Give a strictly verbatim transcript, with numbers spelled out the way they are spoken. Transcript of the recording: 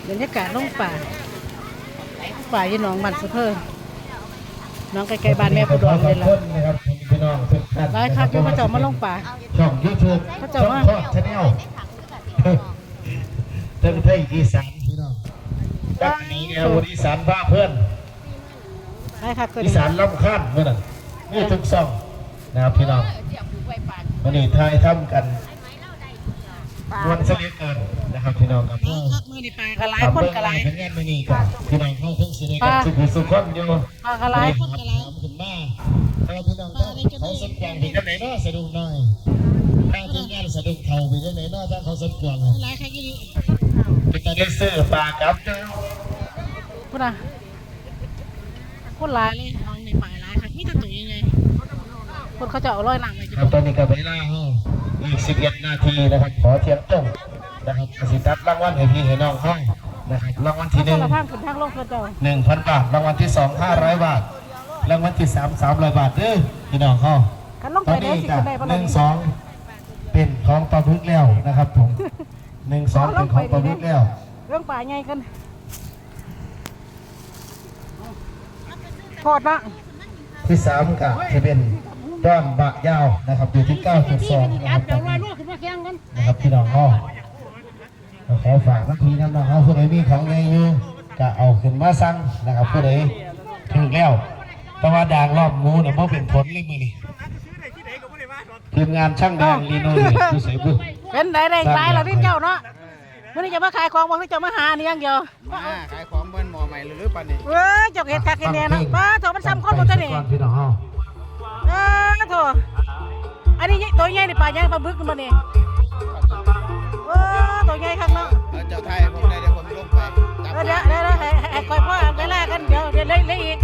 บรรยากาศลงป่า ป่าอยู่หนองบ้านสะเพิง หนองใกล้ๆบ้านแม่ผู้ดวงนี่ล่ะ ขอบคุณนะครับพี่น้องทุกท่าน หลายคักอยู่ นะครับ เขาเจ้ามาลงป่า ช่อง YouTube เขาเจ้ามา ช่องคลอด Channel เทิงไทยอีสานพี่น้อง จากนี้แนวอีสานพาเพื่อน หลายคักตัวนี้ อีสานลำคาญเมื่อนั้น มีทุกช่องนะครับพี่น้อง วันนี้ถ่ายทำกัน ม่วนซะเหลือเกินนะครับพี่น้องครับ มื้อนี้ปลาก็หลาย คนก็หลาย เป็นงานมื้อนี้ก็พี่น้องเขาคงสิได้กัน ปลา สุขสุขคนอยู่ ปลาก็หลาย คนก็หลาย ถามขึ้นมา เออ พี่น้อง ปลานี่ก็มี เขาสวนกวางเป็นจังได๋เนาะ สะดุ้งหน่อย ทางทีมงานสะดุ้งเขาเป็นจังได๋เนาะ ทางเขาสวนกวาง หลายคักอีหลี เป็นตาได้ซื้อปลากับเจ้า พุ้นน่ะ คนหลายเลย หนองนี่ปลาหลายคัก มีแต่ตัวใหญ่ๆ คนเขาจะเอาลอยน้ำไว้ ครับ ตอนนี้ก็เวลาเฮาอีก สิบเอ็ด นาทีนะครับ ขอเที่ยงตรงนะครับ ก็สิจับรางวัลให้พี่ให้น้องเฮานะครับ รางวัลที่หนึ่ง คนละทางขึ้นทางลงเขาเจ้า หนึ่งพัน บาท รางวัลที่สอง ห้าร้อย บาท รางวัลที่สาม สามร้อย บาทเด้อพี่น้องเฮา คันลงไป ตอนนี้ ได้สิ ก็ ขึ้นได้บ่ล่ะ หนึ่ง สอง เป็นของปลาบึกแล้วนะครับผม หนึ่ง สอง เป็นของปลาบึกแล้ว เรื่องปลาใหญ่กัน โคตรเนาะ ที่สามก็จะเป็นดอนบะยาวนะครับ อยู่ที่ เก้าจุดสอง นะครับ ตอนนี้นะครับ พี่น้องเฮา ก็ขอฝากนักพี่น้องเฮา ผู้ใดมีของใหญ่อยู่ ก็เอาขึ้นมาสั่งนะครับ ผู้ใดถืกแล้ว แต่ว่าด่างรอบหมูเนี่ยบ่เป็นผลเลยมื้อนี้ ทีมงานช่างแดงรีโนเวทอยู่ไสบุ เป็นได๋ได้หลายแล้วที่เจ้าเนาะ มื้อนี้จะมาขายของบ่ หรือจะมาหานี่อย่างเดียว มาขายของเบิ่นหม้อใหม่หรือปานนี้ เอ้ย เจ้าเฮ็ดคักเฮ็ดแน่เนาะ ป้าโถ มันซ้ำคนบ่ตัวนี้ ก่อนพี่น้องเฮา เออโถ อันนี้ตัวใหญ่นี่ปลาหยัง ปลาบึกบ่นี่ เออ ตัวใหญ่คักเนาะ เออ เจ้าไทยผมได้เดี๋ยวผมลงไปจับ เออ เดี๋ยว เดี๋ยว เดี๋ยว ให้ ให้ ให้คอยพ่อเวลากัน เดี๋ยว เดี๋ยว เดี๋ยว เดี๋ยวอีก